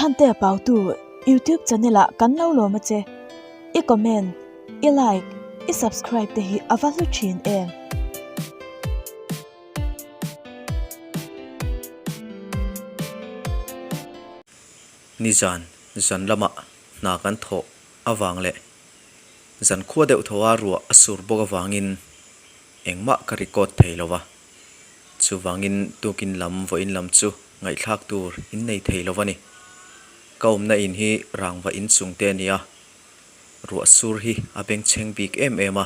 Chhantea Pautu YouTube channel ah kan lo lawm a che. I comment, i like, i subscribe te hi a va hlu thin em. Nizan zan lamah hna kan thawh avang leh zan khua deuh tho a ruah a sur bawk avangin engmah ka record thei lo va, chuvangin tukin lam vawiin lam chu ngaihthlak tur in nei thei lo va ni. Ka awmna in hi rangva inchung te a ni a, ruah sur hi a bengchheng bik em em a,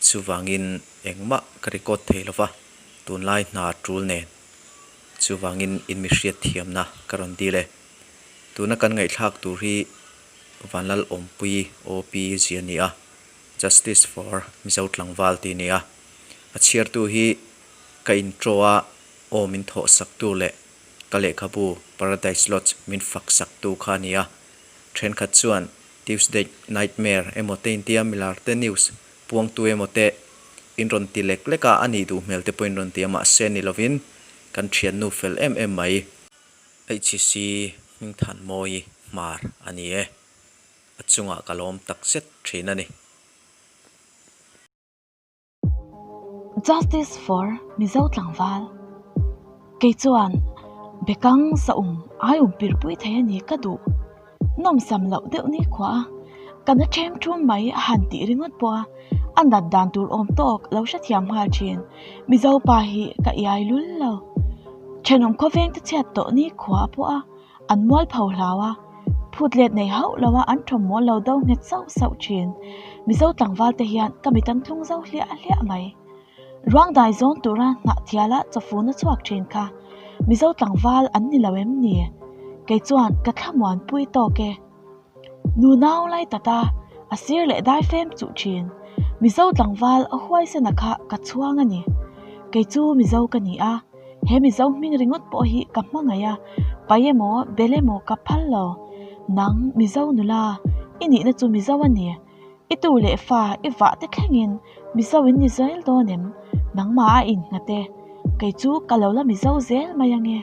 chuvangin engmah ka record thei lo va, tunlai hna tul nen. Chuvangin in mi hriat thiamna ka rawn dil e. Tuna kan ngaihthlak tur hi Vanlal Awmpui OP zia a ni a, Justice for Mizo Tlangval tih a ni a. A chhiartu hi ka intro a aw min thawh saktu leh ka lehkhabu Paradise Lodge min fak saktu kha a ni a. Thenkhat chuan Tuesday Nightmare emaw te intia Milarte News puangtu emaw te in rawn ti lek lek a, a nih duh hmel te pawh in rawn ti a, mahse ni lovin kan thiannu fel em em mai. HCC Hmingthanmawi Hmar a ni e, a chungah ka lawm tak zet thin a ni. Justice for Mizo Tlangval Kei chuan Bekang sa um ai um pir pui thei a ni ka duh. Nawmsam loh deuh ni khua a, ka na ṭhem ṭhum mai a han tih ringawt pawh a, a nat dan tur awm tawk lo hrethiam nghal ṭhin. Mizo pa hi ka iai lul lo. Ṭhenawm khawveng te chhiat tawh ni khua pawh a, an mualpho hlau a, phut let nei hauh lo a an thawm mawl lo do nghet sauh sauh ṭhin. Mizo tlangval te hian ka mit an thlung zo hliah hliah mai. Ruang dai zawn tura hnahthiala chawfun a chhuak thin kha Mizo tlangval an ni lo em ni? Kei chuan ka thlamuan pui tawk e. Nu nau lai tata a sir leh dai fem chuh thin. Mizo tlangval a huaisena kha ka chhuang a ni. Kei chu Mizo ka ni a, he Mizo hming ringawt pawh hi ka hmangaih a, pai emaw bel emaw ka phal lo. Nang Mizo nula, i nihna chu Mizo a ni. I tu leh fa i vah te thlengin Mizo in ni zel dawn em? Nangmah a innghat e. Kei chu ka lo la Mizo zel mai ange.